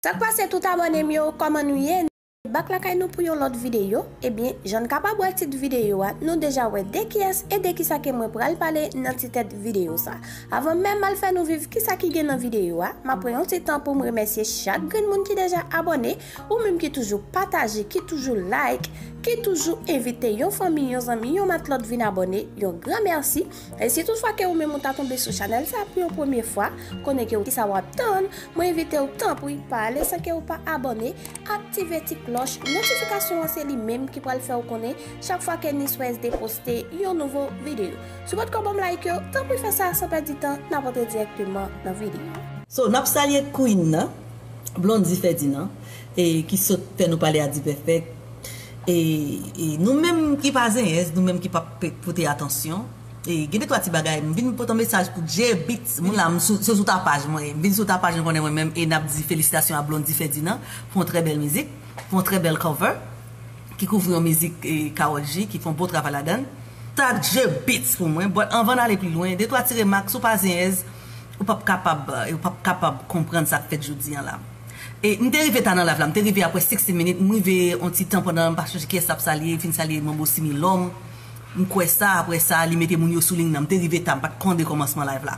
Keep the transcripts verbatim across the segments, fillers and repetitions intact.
Sa k pase tout abòne m yo, kòman nou ye? Bak lakay nou pou yon lòt videyo. Ebyen, jan n kapab wè tit videyo a, nou deja wè de kiyès e de kisa ke mwen pral pale nan ti tèt videyo sa. Avan menm m al fè nou viv kisa ki gen nan videyo a, m ap pran yon ti tan pou m remèsye chak grenn moun ki deja abòne, ou menm ki toujou pataje, ki toujou like, ki toujou envite yon fanmi, yon zanmi, yon matlòt vin abòne, yon gran mèsi. E si tout fwa ke ou menm ou ta tonbe sou chanèl sa pou yon premye fwa, konnen ke w kisa w ap tann, mwen envite w tanpri pa ale san ke w pa abòne, aktive ti klòch notifikasyon an, se li menm ki pral fè w konnen chak fwa ke Niswèz te poste yon nouvo videyo. Si w potko ban m like yo, tanpri fè sa san pèdi tan, n ap antre dirèkteman nan videyo. So, n ap salye Queen nan, Blondy Ferdinand, e ki sot fè nou pale a D-Perfect. E, e nou menm ki pa zenyèz, nou menm ki p ap pote atansyon, e gen de twa ti bagay, m vin pote yon mesaj pou J Beats, moun la, m sou, se sou tapaj mwen, m vin sou tapaj nou konnen mwen menm, e n ap di felisitasyon a Blondy Ferdinand pou yon trè bèl mizik, pou yon trè bèl cover, ki kouvri yon mizik e Karol G, ki fè yon bon travay ladan l. Tag J Beats pou mwen, but anvan n ale pi lwen, de twa ti remak, si w pa zenyèz, ou p ap kapab, e ou p ap kapab konprann sa k fèt jodi a la. E m te rive ta nan live la, m te rive apre sixty minutes, m rive yon ti tan pandan m pa sonje kiyès t ap salye, fin salye manbo Simi Lòm. M kwè sa, apre sa, li mete moun yo sou liy nan. M te rive ta, m pa t konnen kòmansman live la.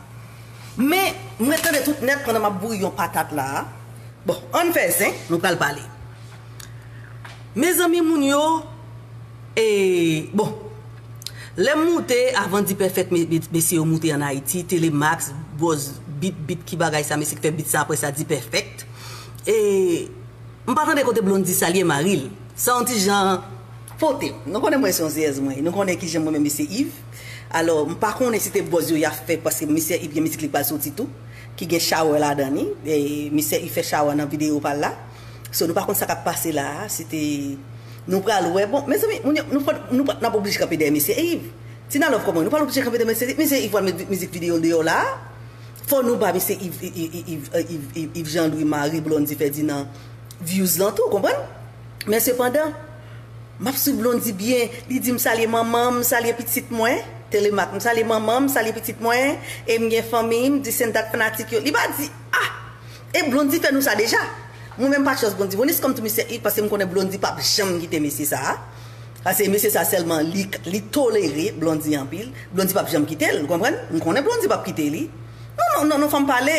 Men, m ret tande tout nèt pandan m ap bouri yon patat la. Bon, ann fè zen, nou pral pale. Mezanmi, moun yo, e, bon, lè m moute, avan D-Perfect, me-, me-, mesye yo moute ann Ayiti, Telemax, Buzz, Beat, Beat, ki bagay sa, mesye ki fè beat sa, apre sa, D-Perfect. E, m pa tande kote Blondy salye mari l. Sa yon ti jan pote. Nou konnen mwen se yon zenyèz mwen. Nou konnen kijan mwen menm mesye Yves. Alò, m pa konnen si te buzz yo y ap fè, paske mesye Yves gen mizik li k pral soti tou, ki gen shower ladan li. E, mesye Yves fè shower nan videyo pa l la. So, nou pa konn sa k ap pase la a, si te, nou pral wè. Bon, mezanmi, moun yo, nou, fò, nou, pa- n ap oblije kanpe dèyè mesye Yves. Tina Love, kòman? Nou pral oblije kanpe dèyè mesye Yves. Mesye Yves pral met mizik videyo l deyò la a. Fò nou ba mesye Yves, Yves, Yves Jean Louis Marie Blondy Ferdinand views lan tou, konprann? Men sepandan, m ap swiv Blondy byen, li di m salye manman m, salye pitit mwen, Telemax, m salye manman m, salye pitit mwen, e m gen fanmi m, this and that fanatik yo. Li pa di, ah! E Blondy fè nou sa deja. Mwen menm pa trust Blondy. Vonis kòm tou mesye Yves, paske m konnen Blondy p ap janm kite mesye sa a. Paske mesye sa sèlman li, li tolere Blondy anpil. Blondy p ap janm kite l, ou konprann? M konnen Blondy p ap kite li. Non, non, non, non, fò m pale.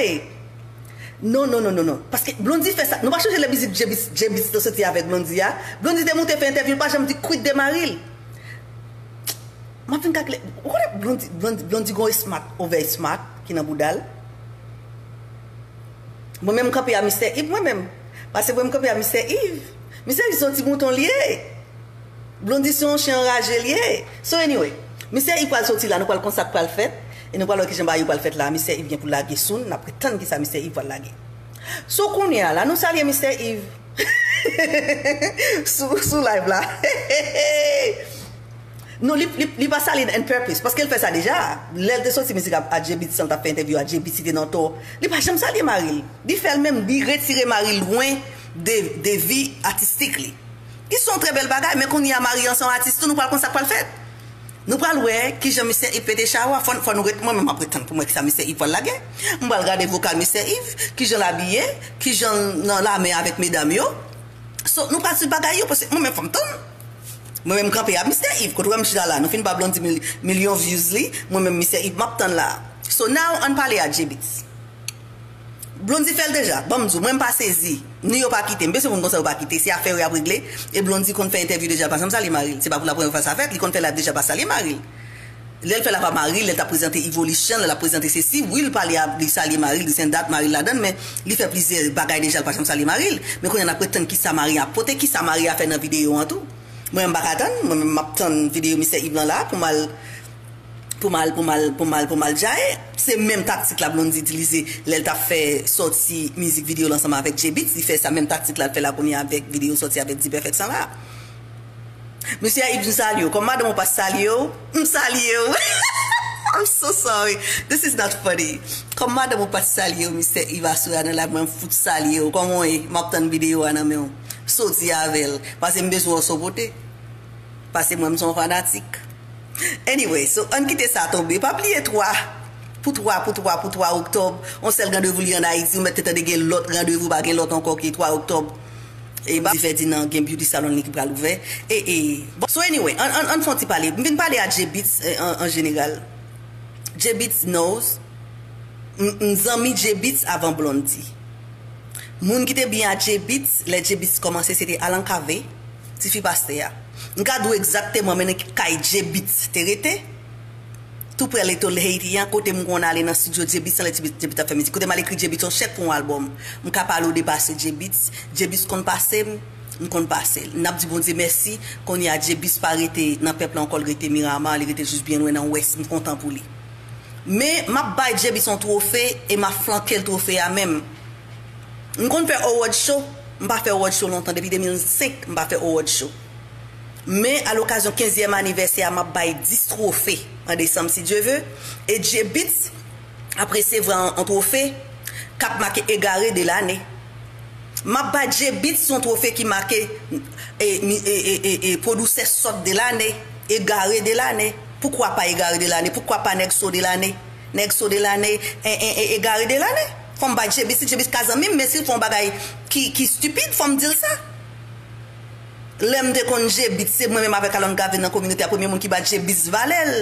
Non, non, non, non, non. Paske Blondy fè sa. Nou pa sonje lè mizik J Beats, J Beats te soti avèk Blondy a? Blondy te moute fè entèvyou, l pa janm di kwit de mari l. M ap vin kalkile. Ou konnen Blondy, Blondy, Blondy gon smart, over smart, ki nan bouda l. Mwen menm m kanpe a mistè Yves, mwen menm. Paske mwen m kanpe a mistè Yves. Mistè Yves se yon ti mouton l ye. Blondy se yon chen anraje l ye. So anyway, mistè Yves pral soti la, nou pral konn sa k pral fèt. E nou pral wè kijan bagay yo pral fèt la. Mistè Yves gen pou lage soon, n ap ret tann kisa mistè Yves pral lage. So kounye a la, nou salye mistè Yves. Sou, sou live la. Non, li, li, li pa salye on purpose, paske l fè sa deja. Lè l te soti mizik a, a J Beats, san l t ap fè entèvyou a J Beats, li te nan tò. Li pa janm salye mari l. Li fè l menm, li retire mari l lwen de, de vi atistik li. Ki se yon trè bèl bagay, men kounye a mari an se yon atis tou, nou pral konn sa k pral fèt. Nou pral wè kijan misye Yves pete chawa. Fò, fò nou ret, mwen menm m ap ret tann pou m wè kisa misye Yves pral lage. M pral gade vokal misye Yves, kijan l abiye, kijan l nan lame avèk medam yo. So, nou pral swiv bagay yo, paske mwen menm fò m tann. Mwen menm m kanpe a misye Yves, kote w wè m chita la, nou fin ba Blondy mil, milyon views li, mwen menm misye Yves m ap tann la. So now, ann pale a J Beats. Blondy fè l deja, ban m di w, mwen m pa sezi. Ni yo pa kite m, bezwen moun konsa yo pa kite, se afè yo y ap regle. E Blondy konn fè entèvyou deja, l pa janm salye mari l. Se pa pou la premyè fwa sa fèt, li konn fè live deja, pa salye mari l. Lè l fè live a mari l, lè l t ap prezante Evolution, lè l ap prezante sesi, wi, l pale a, li salye mari l, li send dat mari l ladan l, men li fè plizyè bagay deja, l pa janm salye mari l. Men kounye a n ap ret tann kisa mari a pote, kisa mari a fè nan videyo an tou. Mwen menm m pa ka tann, mwen menm m ap tann videyo misye Yves lan la pou m al, pou m al, pou m al, pou m al, pou m al djaye. Se menm taktik la Blondy itilize lè l t ap fè sòti mizik videyo l ansanm avèk J Beats, li fè sa menm taktik la l fè la premye avèk videyo sòti avèk D-Perfect lan la. Mesye Yves, m salye w. Kòm madanm ou pa t salye w, m salye w. I'm so sorry. This is not funny. Kòm madanm ou pa t salye w, misye Yves, aswè a nan live mwen, m fout salye w. Kòman w ye? M ap tann videyo a nan men w. Soti avè l. Paske m bezwen wè sa w pote. Paske mwen, m se yon fanatik. Anyway, so, ann kite sa tonbe. Pa bliye twa twa, pou twa, pou twa oktòb. Yon sèl randevou li an Ayiti, ou mèt te tande gen lòt randevou, pa gen lòt ankò ki twa oktòb. E Blondy Ferdinand gen beauty salon li ki pral ouvè. E, e, bon, so anyway, an, an, an fè yon ti pale. M vin pale a J-Beatz, eh, an, an jeneral. J-Beatz knows. M, m zanmi J-Beatz avan Blondy. Moun ki te byen a J-Beatz, lè J-Beatz kòmanse, se te Alan Cavé, tifi pastè a. M ka di w egzakteman men nan ki kay J-Beatz te rete. Tou prè Little Haiti an, kote m konn ale nan studio J-Beatz, anlè J-Beatz, J-Beatz ap fè mizik. Kote m al ekri J-Beatz yon chèk pou yon albòm. M ka pale w de pase J-Beatz. J-Beatz konn pase m, m konn pase l. N ap di Bondye mèsi, kounye a J-Beatz pa rete nan pèp la ankò, l rete Miramar, li rete jis byen lwen nan Wès. M kontan pou li. Men, m ap bay J-Beatz yon twofe e m ap flanke l twofe a menm. M konn fè award show, m pa fè award show lontan, depi de mil senk, m pa fè award show. Men, a lokazyon kenzyèm anivèsè a, m ap bay dis twofe an desanm, si Dye ve. E J-Beatz ap resevwa yon, yon twofe k ap make egare de lane. M ap bay J-Beatz yon twofe ki make, e, mi- e, e, e, e, pwodisè sòt de lane, egare de lane. Poukwa pa egare de lane? Poukwa pa nèg so de lane? Nèg so de lane, e, e, e, egare de lane. Fò m bay J-Beatz, si J-Beatz ka zanmi m, men si l fè yon bagay ki, ki stipid, fò m di l sa. Lè m te konn J-Beatz, se mwen menm avèk Alan Cavé nan kominote a, premye moun ki ba J-Beatz valè l.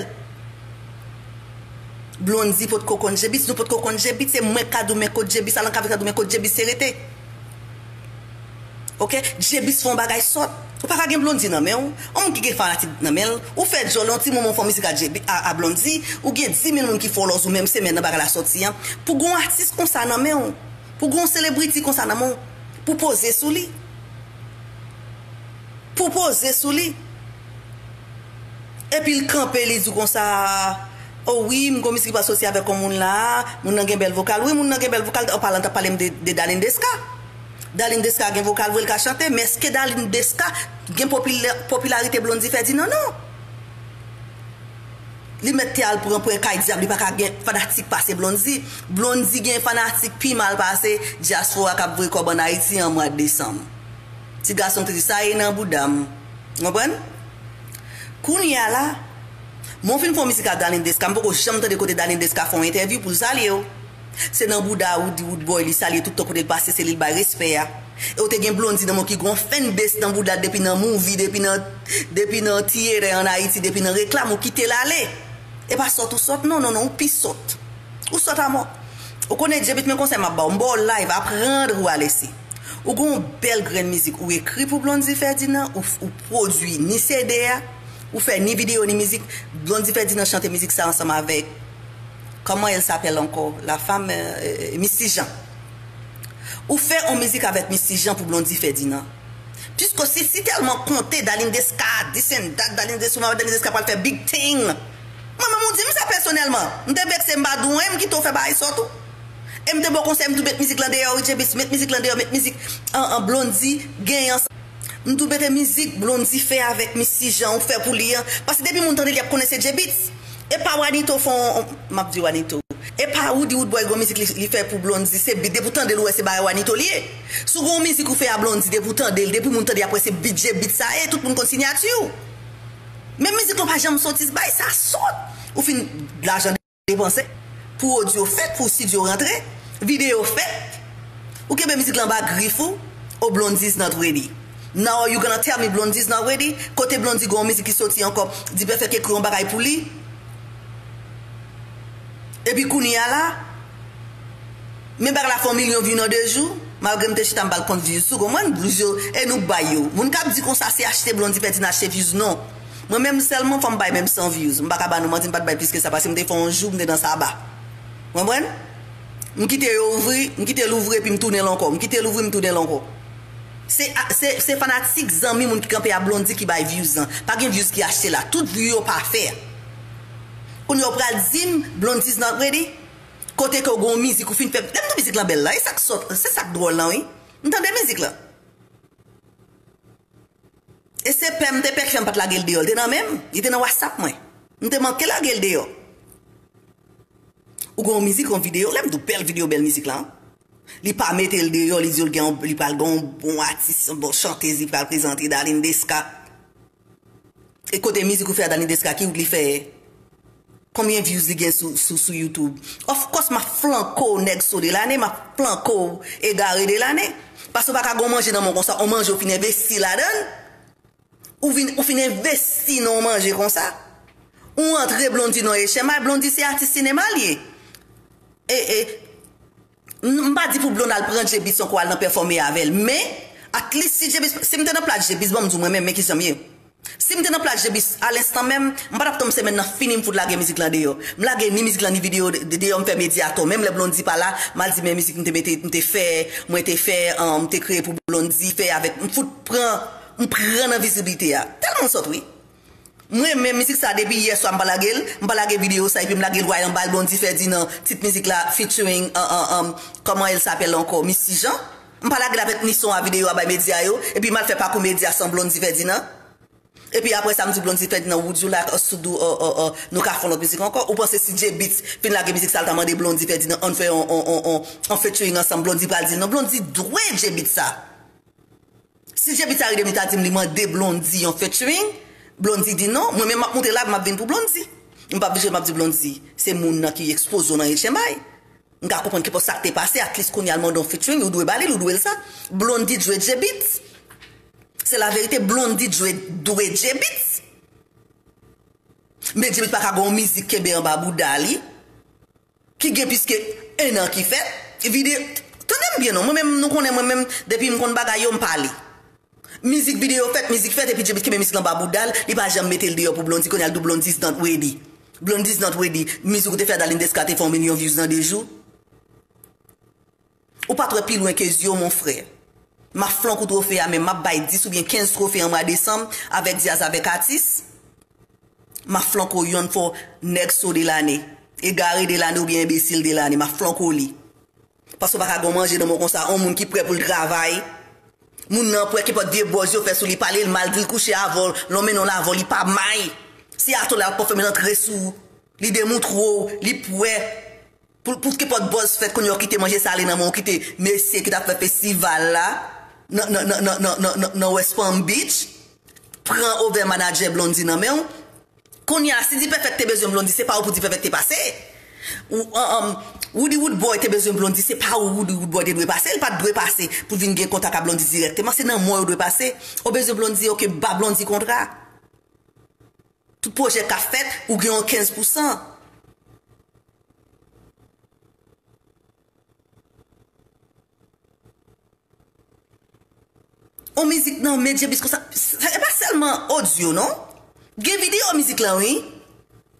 Blondy potko konn J-Beatz, nou potko konn J-Beatz, se mwen k ka di w men kot J-Beatz, Alan Cavé ka di w men kot J-Beatz te rete. Oke? J-Beatz fè yon bagay sòt. Ou pa ka gen Blondy nan men w. Yon moun ki gen fanatik nan men l, ou fè djòl yon ti moman, w fè yon mizik a J-Beatz, a, a Blondy, ou gen dis mil moun ki follows ou menm semèn nan bagay la sòti an. Pou gen yon atis konsa nan men w, pou gen yon celebrity konsa nan men w, pou poze sou li. Pou poze sou li. Epi l kanpe, li di w konsa, o wi, m gon mizik ki pral soti avèk yon moun la, moun nan gen bèl vokal. Wi, moun nan gen bèl vokal, an palan, t ap pale m de, de Darline Desca. Darline Desca gen vokal vre, l ka chante, men èske Darline Desca gen popilè- popilarite Blondy Ferdinand? Non. Li mèt te al pran pwen kay dyab, li pa ka gen fanatik pase Blondy. Blondy gen fanatik pi mal pase dyaspora k ap voye kòb ann Ayiti an mwa desanm. Ti gason te di, "Sa ye nan bouda m." Ou konprann? Kounye a la, mwen fin fè yon mizik a Darline Desca, m poko janm tande kote Darline Desca fè yon entèvyou pou l salye w. Se nan bouda Roody Roodboy li salye tout tan kote l pase, se li l bay respè a. E w te gen Blondy nan men w ki gon fanbase nan bouda l depi nan movie, depi nan, depi nan tiyetè ann Ayiti, depi nan reklam, ou kite l ale. E pa sòt ou sòt, non, non, non, ou pi sòt. Ou sòt amò. Ou konnen J-Beatz, men konsèy m ap ba w, m ba w live, aprann ou a lese. Ou gen yon bèl grenn mizik, ou ekri pou Blondy Ferdinand, ou, ou pwodui ni C D a, ou fè ni videyo ni mizik. Blondy Ferdinand chante mizik sa ansanm avèk, comment elle s'appelle encore, la femme, euh, Misty Jean. Ou fè yon mizik avèk Misty Jean pou Blondy Ferdinand. Piske si, si tèlman konte Darline Desca, this and that, Darline Desca, Darline Desca pral fè big thing. Mwen menm ou di m sa pèsonèlman. M te vekse, m pa di w anyen, m kite w fè bagay sòt ou. E m te ba w konsèy, m di w met mizik lan deyò, wi, J-Beatz, met mizik lan deyò, met mizik an, an Blondy genyen. M di w mete mizik Blondy fè avèk Misty Jean ou fè pou li an. Paske depi moun tande l, y ap konnen se J-Beatz. E pa Wanito fè yon, m ap di Wanito. E pa Roody Roodboy gon mizik li, li fè pou Blondy, se beat, depi w tande l, ou wè se bagay Wanito li ye. Si w gon mizik ou fè a Blondy, depi w tande l, depi moun tande, y ap wè se beat J-Beatz sa ye, tout moun konn siyati w. Men mizik lan pa janm soti, bagay sa sòt. Ou fin lajan depanse, pou odyo fèt, pou estidyo rantre, videyo fèt. Ou kenbe mizik lan anba grif ou, oh, Blondy is not ready. Now you gonna tell me Blondy is not ready? Kote Blondy gon mizik ki soti ankò, D-Perfect ekri yon bagay pou li? Epi kounye a la, men bagay la fè yon milyon view nan de jou, malgre m te chita m pa l kont views, ou konprann? Views yo, e nou k bay yo. Moun k ap di konsa se achte Blondy Ferdinand achte views, non. Mwen menm sèlman fò m bay menm san views. M pa ka ba nou manti, m pa t bay plis ke sa, paske m te fè yon jou, m te nan Saba. Ou konprann? M kite yo ouvri, m kite l ouvri epi m tounen l ankò. M kite l ouvri, m tounen l ankò. Se, se, se fanatik, zanmi, moun ki kanpe a Blondy ki bay views lan. Pa gen views ki achte la. Tout view yo pa fè. Kounye a w pral di m, Blondy is not ready? Kote ke w gon mizik ou fin fè, lè m di w mizik lan bèl la, e sa k sòt, se sa k dwòl lan, wi. M tande mizik lan. E se pè m te pè k fè m pa t lage l deyò. Li te nan men m, li te nan WhatsApp mwen. M te manke lage l deyò. Ou gon mizik, yon videyo, lè m di w bèl videyo, bèl mizik lan. Li pa mete l deyò, li di w l gen yon, li pral gen yon bon atis, yon bon chantez, li pral prezante Darline Desca. E kote mizik ou fè a Darline Desca, ki wout li fè? Konbyen views li gen sou, sou, sou YouTube? Of course, m ap flanke w nèg so de lane, m ap flanke w egare de lane. Paske w pa ka gen yon manje nan men w konsa, yon manje w fin envesti ladan l. Ou vin, ou fin envesti nan yon manje konsa. Ou antre Blondy nan echèmay, Blondy se atis sinema l ye. E, e, m, m pa di pou Blondy al pran J-Beatz ankò al nan pèfòme avè l. Men, at least si J-Beatz, si m te nan plas J-Beatz, ban m di w mwen menm, men kijan m ye. Si m te nan plas J-Beatz, a lenstan menm, m pa t ap tann semèn nan fini m fout lage mizik lan deyò. M lage ni mizik lan ni videyo de-, de-, deyò, m fè medya atò. Menm lè Blondy pa la, m al di men mizik m te mete, m te fè, mwen te fè, um, m te kreye pou Blondy, fè avèk, m fout pran, m pran nan viziblite a. Tèlman sòt, wi. Mwen menm mizik sa depi yè swa m pa lage l, m pa lage videyo sa, epi m lage l Royal Bal Blondy fè di nan tit mizik la featuring, an, an, an, comment elle s'appelle ankò, Missy Jean. M pa lage l avèk ni son a videyo a bay medya yo, epi m al fè pakou medya san Blondy fè di nan. Epi apre sa, m di Blondy fè di nan Would you like us to do, uh, uh, uh, nou ka fè yon lòt mizik ankò. Ou panse si J-Beatz fin lage mizik sa, l ta mande Blondy fè di nan, ann fè yon, yon, yon, yon, yon featuring ansanm, Blondy pral di l non? Blondy dwe J-Beatz sa. Si J-Beatz a rele m, li ta di m li mande Blondy yon featuring, Blondy di non, mwen menm m ap moute live, m ap vin pou Blondy. M p ap vin jwe, m ap di Blondy, se moun nan ki ekspoze w nan echèmay. M ka konprann kenpòt sa k te pase, at least kounye a l mande yon featuring, ou dwe ba li l, ou dwe l sa. Blondy dwe J-Beatz. Se la verite, Blondy dwe, dwe J-Beatz. Men J-Beatz pa ka gen yon mizik kenbe anba bouda li. Ki gen plis ke en an ki fèt. Vide-, tande m byen non, mwen menm, nou konnen mwen menm, depi m konn bagay yo, m pale. Mizik, videyo fèt, mizik fèt, epi J-Beatz kenbe mizik lan ba bouda l, li pa janm mete l deyò pou Blondy, kounye a l di w Blondy is not ready. Blondy is not ready. Mizik ou te fè a Darline Desca te fè yon milyon views nan de jou. Ou pa t wè pi lwen ke zye w, mon frè. M ap flank ou twofe a, men m ap bay dis oubyen kenz twofe an mwa desanm avèk dyaz avèk atis. M ap flanke w yonn fò nèg so de lane, egare de lane oubyen enbesil de lane. M ap flanke w li. Paske w pa ka gen yon manje nan men w konsa, yon moun ki prè pou l travay. Moun nan prè, kenpòt vye buzz yo fè sou li, pale l mal, di l kouche avè w, lè w mennen l avè w, li pa may. Si atò la, l ap pòfòme l antre sou ou, li demoutre w, li prè. Pou, pou kenpòt buzz fèt, kounye a w kite manje sale nan men w, w kite mesye ki t ap fè festival la nan, nan, nan West Palm Beach, pran ovè manadjè Blondy nan men w. Kounye a, si D-Perfect te bezwen Blondy, se pa ou pou D-Perfect te pase. Ou, an, an, Roody Roodboy te bezwen Blondy, se pa ou Roody Roodboy te dwe pase, li pa t dwe pase pou vin gen kontak ak Blondy dirèkteman, se nan mwen yo dwe pase. Ou bezwen Blondy, oke, ba Blondy kontra. Tout pwojè k ap fèt, ou gen yon kenz pousan. On mizik nan men J-Beatz konsa, sa, e pa sèlman odyo, non. Gen videyo mizik lan, wi.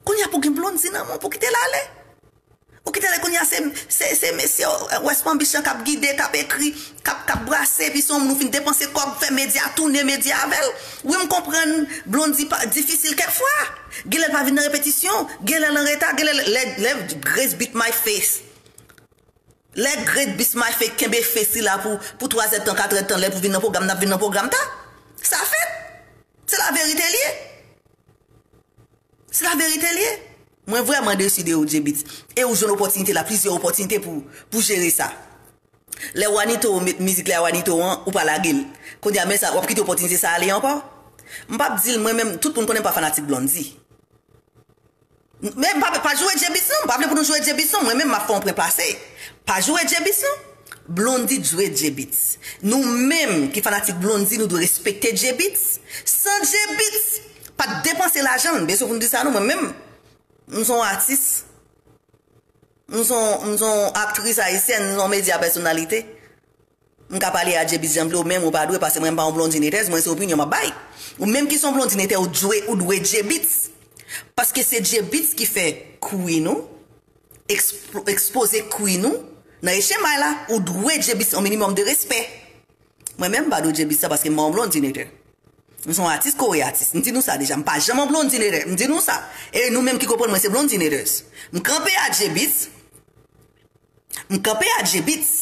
Kounye a pou gen Blondy nan men w pou kite l ale. Ou kite l, kounye a se, se, se mesye, eh, West Palm Beach lan k ap gide, k ap ekri, k ap, k ap brase, epi se yon moun ou fin depanse kòb, fè medya, tounen medya avè l. Wi, m konprann Blondy pa, difisil kèk fwa. Gen lè l pa vin nan repetisyon, gen lè l anreta, gen lè, lè, lè Grace beat my face. Lè Grace beat my face kenbe face li la pou, pou twa zèdtan, kat èdtan, lè pou vin nan pwogram, n ap vin nan pwogram ta. Sa fèt. Se la verite l ye. Se la verite l ye. Mwen vrèman desi de ou, J-Beatz. E ou jwenn opòtinite la, plizyè opòtinite pou, pou jere sa. Lè Wanito met mizik la, Wanito an, ou pa lage l. Kounye a, men sa, w ap kite opòtinite sa ale ankò? M p ap di l, mwen menm, tout moun konnen m pa fanatik Blondy. Men pa, pa joure J-Beatz non, m pa vle pou nou joure J-Beatz non, mwen menm m ap fè yon pwen plase. Pa joure J-Beatz non. Blondy dwe J-Beatz. Nou menm ki fanatik Blondy, nou dwe respekte J-Beatz. San J-Beatz pa t depanse lajan l, bezwen pou nou di sa non, mwen menm, m se yon atis. M se yon, m se yon aktris ayisyèn, m se yon medya pèsonalite. M ka pale a J-Beatz jan m vle, ou menm ou pa dwe, paske mwen m pa yon Blondy haters, mwen se opinyon m ap bay. Ou menm ki se yon Blondy hater, ou dwe, ou dwe J-Beatz. Paske se J-Beatz ki fè queen ou, ekspo-, ekspoze queen ou nan echemay la, ou dwe J-Beatz yon minimòm de respè. Mwen menm m pa dwe J-Beatz sa paske m pa yon Blondy hater. M se yon atis kore atis. M di nou sa deja, m pa janm yon Blondy hater. M di nou sa. E nou menm ki konprann mwen se Blondy haters. M kanpe a J-Beatz. M kanpe a J-Beatz.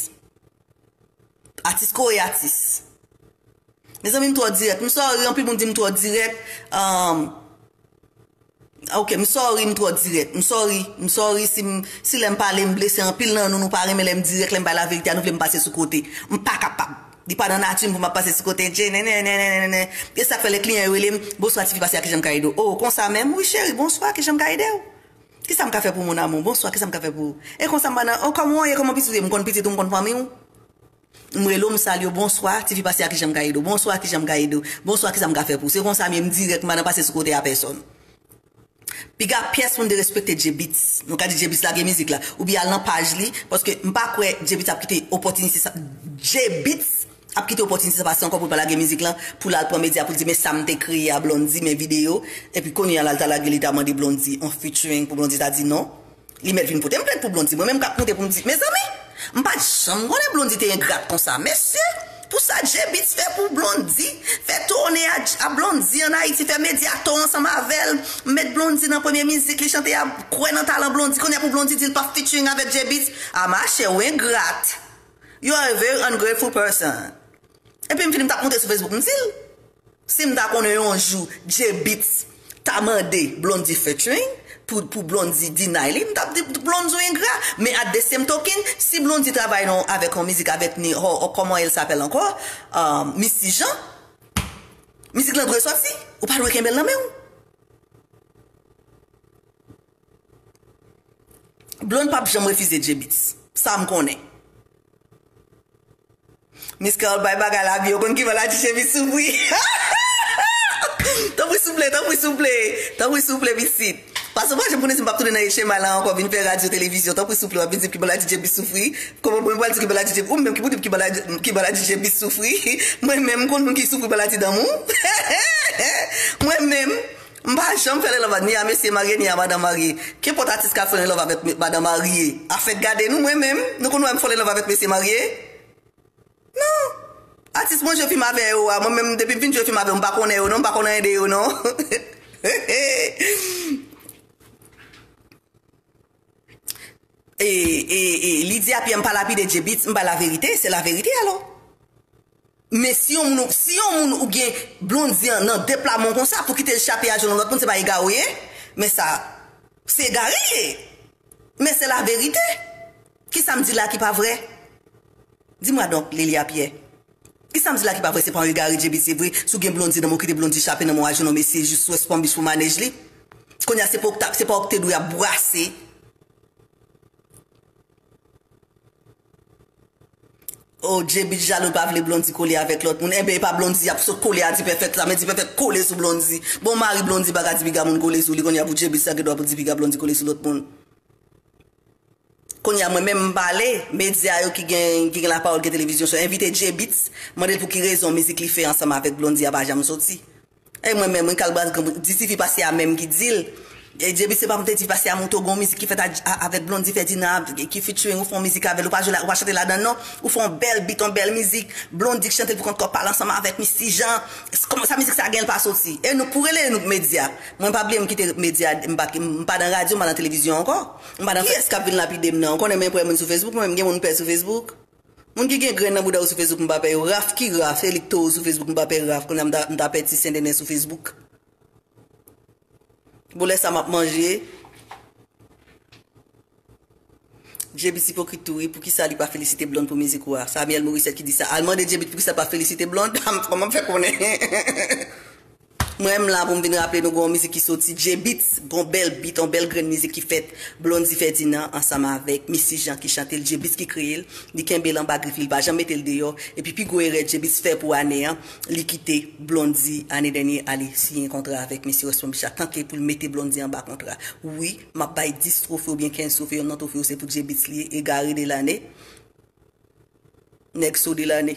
Atis kore atis. Mezanmi, m twò dirèk. M sorry, anpil moun di m twò dirèk. Um, ok, m sorry, m twò dirèk. M sorry, m sorry si m, si lè m pale, m blese anpil nan nou, nou pa renmen lè m dirèk, lè m bay laverite a, nou vle m pase sou kote. M pa kapab. Li pa nan nati m pou m ap pase sou kote. Dje, nè, nè, nè. E sa k fè lè kliyan yo rele m, "Bonswa, tifi, pase a, kijan m ka ede w?" Oh, konsa menm? Wi, cheri, bonswa, kijan m ka ede w? Kisa m ka fè pou ou, mon amour? Bonswa, kisa m ka fè pou ou? E konsa m pa nan, oh, kòman w ye? Kòman pitit ou ye? M konn pitit ou, m konn fanmi w. M rele w, m salye w, bonswa, tifi pase a, kijan m ka ede w? Bonswa, kijan m ka ede w? Bonswa, kisa m ka fè pou ou? Se konsa m ye, m dirèk, m pa nan pase sou kote a pèsòn. Piga pyès moun derespekte J-Beatz. Nou ka di J-Beatz lage mizik la. Oubyen al nan paj li, paske m pa kwè J-Beatz ap kite opòtinite sa. J-Beatz ap kite opòtinite sa pase ankò pou l pa lage mizik lan, pou l al pran medya pou l di, men sa m te kreye a Blondy, men videyo. Epi kounye a la, l ta lage, li ta mande Blondy on featuring pou Blondy ta di non. Li mèt vin pote m plent pou Blondy. Mwen menm k ap moute pou m di, mezanmi, m pa t janm konnen Blondy te engrat konsa. Mesye, pou sa J-Beatz fè pou Blondy, fè toune a, a Blondy ann Ayiti, fè medya tour ansanm avè l, met Blondy nan premye mizik li chante a, kwè nan talan Blondy, kounye a pou Blondy di l p ap featuring avèk J-Beatz. A machè, ou engrat. You are a very ungrateful person. Epi m fini, m t ap moute sou Facebook, m di l, si m ta konnen yon jou J-Beatz ta mande Blondy featuring pou, pou Blondy deny li, m t ap di Blondy ou engra. Men at the same token, si Blondy travay nan, avèk yon mizik avèk ni, oh, oh, comment elle s'appelle encore? Euh, Missy Jean. Mizik lan dwe sòti. Ou pa dwe kenbe l nan men w. Blondy p ap janm refize J-Beatz. Sa m konnen. Miss Carole bay bagay lavi, ou konn ki bò la di J-Beatz soufri. Tanpri souple, tanpri souple, tanpri souple, pitit. Paske pa janm konnen si m p ap tounen nan chema la ankò, vin fè radyo, televizyon. Tanpri souple, w ap vin di m ki bò la di J-Beatz soufri. Kòman mwen pral di ki bò la di J-Beatz? Ou menm ki pou di m ki bò la di, ki bò la di J-Beatz soufri. Mwen menm, m konn moun ki soufri bò la di danmou. Mwen menm, m pa janm fè love ni a mesye marye, ni a madanm marye. Kenpòt atis ka fè love avèk me-, madanm marye. Afè gade nou, mwen menm, nou konn wè m fè love avèk mesye marye? Non. Atis mwen jwe fim avè yo a, mwen menm, depi m fin jwe fim avè yo, m pa konnen yo non, m pa konnen anyen de yo non. E, e, e, Lydia Pierre, m pa lapide J-Beatz, m bay laverite, se laverite alò. Men si yon moun, si yon moun ou gen Blondy an nan de pla men w konsa pou kite l chape a je yon lòt moun, se pa egare w ye? Men sa, se egare l ye. Men se laverite. Kisa m di la ki pa vrè? Dis-moi donc, Lydia Pierre. Kisa m di la ki pa vrè? Se pa yon egare J-Beatz, se vre. Si w gen Blondy nan men w, kite Blondy chape nan men w a je yon mesye, jis wè Palm Beach pou manèj li. Kounye a, se pa w k ta, se pa w k te dwe ap bwase. Oh, J-Beatz jalou, l pa vle Blondy kole avèk lòt moun. Enben, e pa Blondy y ap sot kole a Dipèfèt la, men Dipèfèt kole sou Blondy. Bon, mari Blondy pa ka di piga moun kole sou li, kounye a pou J-Beatz sa ki dwa pou di piga Blondy kole sou lòt moun. Kounye a, mwen menm m pale, medya yo ki gen, ki gen lapawòl, gen televizyon, so envite J-Beatz, mande l pou ki rezon mizik li fè ansanm avèk Blondy a pa janm soti. E mwen menm, mwen kal baz granmoun, di tifi pase a menm ki di l. E J-Beatz, se pa m te di pase a, montre w gon mizik ki fèt a, a, avèk Blondy Ferdinand, ki featuring, ou fè yon mizik avè l, ou pa jwe la, ou pa chante ladan l non, ou fè yon bèl beat, yon bèl mizik, Blondy k chante l pou kont kò, pale ansanm avèk Missy Jean. Kòman sa mizik sa genyen l pa soti? E nou pou rele nou medya. Mwen pa bliye m kite medya, m pa, m pa nan radyo, m pa nan televizyon ankò. M pa nan... Kiyès k ap vin lapide m nan? Ou konnen mwen pè moun sou Facebook, mwen menm gen moun m pè sou Facebook. Moun ki gen grenn nan bouda yo sou Facebook, m pa pè yo. Raf ki Raf, se li k towo sou Facebook, m pa pè Raf. Kounye a m ta, m ta pè ti Sendenen sou Facebook. Bon, lè sa m ap manje. J-Beatz ipokrit tou wi, poukisa li pa felisite Blondy pou mizik ou a? Samuel Morissette ki di sa. Al mande J-Beatz poukisa l pa felisite Blondy. Kòman m fè konnen? Mwen m la pou m vin raple nou gon mizik ki soti, J-Beatz, gon bèl beat, yon bèl grenn mizik ki fèt, Blondy Ferdinand ansanm avèk Missy Jean ki chante l, J-Beatz ki kreye l, li kenbe l anba grif li, li pa janm mete l deyò, epi pi gwo erè J-Beatz fè pou ane an, li kite Blondy ane dènye ale siyen kontra avèk mesye Weston Bicha, tanke pou l mete Blondy anba kontra. Wi, m ap bay dis twofe oubyen kenz twofe, yonn nan twofe yo se pou J-Beatz li ye, egare de lane, nèg so de lane.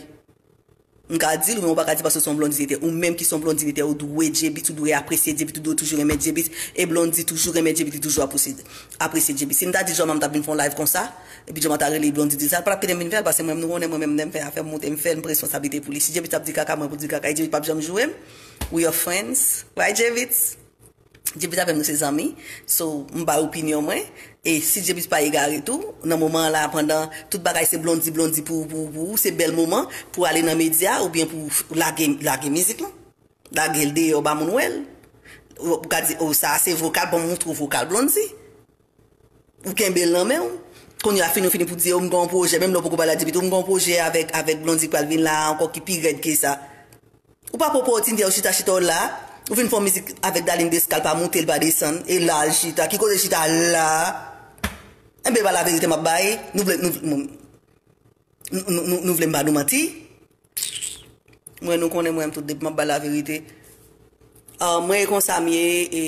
M ka di l, men ou pa ka di paske w se yon Blondy detè. Ou menm ki se yon Blondy detè, ou dwe J-Beatz, ou dwe apresye J-Beatz, ou dwe toujou renmen J-Beatz. E Blondy toujou renmen J-Beatz, li toujou apresye, apresye J-Beatz. Si m ta di Joman m t ap vin fè yon live konsa, epi Joman ta rele Blondy di sa, l pa t ap kite m vin fè l, paske mwen menm nou konnen mwen menm lè m fè afè m monte m fè l, m pran responsablite pou li. Si J-Beatz ap di kaka, mwen pou di kaka, e J-Beatz p ap janm joure m. We are friends. Right, J-Beatz? J-Beatz avè m nou se zanmi. So, m bay opinyon mwen. E si J-Beatz pa egare tou, nan moman an la, pandan tout bagay se Blondy, Blondy pou, pou, pou, se bèl moman pou ale nan medya oubyen pou lage, lage mizik lan. Lage l deyò ba moun wè l. Ou, ou ka di, oh, sa a se vokal, ban m montre w vokal Blondy. Ou kenbe l nan men w. Kounye a fini, ou fini pou di, oh, m gen yon pwojè, menm lè w poko pale a J-Beatz, oh, m gen yon pwojè avèk, avèk Blondy k pral vin la ankò ki pi rèd ke sa. Ou pa pran opòtinite a, ou chita, chita w la, Ou vin fè yon mizik avèk Darline Desca, l pa moute, l pa desann, e la l chita. Ki kote chita la? Enben, ba laverite m ap bay. Nou vle, nou, nou, nou, nou, nou vle m ba nou manti? Mwen, nou konnen mwen, m tout depi m ap bay laverite. Ah, mwen, e konsa m ye, e,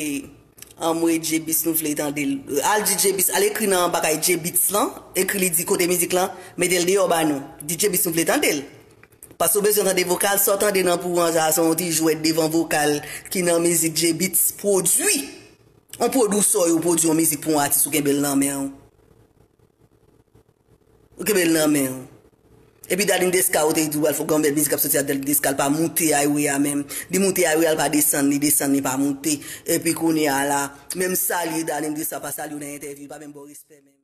ah, mwen, J-Beatz, nou vle tande l. Al di J-Beatz, al ekri nan bagay J-Beatz lan, ekri li di kote mizik lan, mete l deyò ba nou. Di J-Beatz nou vle tande l. Paske w bezwen tande vokal, sa w tande nan pou an sa, se yon ti jwèt devan vokal ki nan mizik J-Beatz pwodui. On pwodisè yo pwodui yon mizik pou yon atis, ou kenbe l nan men w. Ou kenbe l nan men w. Epi Darline Desca, ou te di w al fè yon bèl mizik ap soti a Darline Desca, l pa moute highway a menm. Li moute highway a, l pa desann, li desann, li pa moute. Epi kounye a la, menm salye Darline Desca pa salye w nan entèvyou, li pa menm ba w respè menm.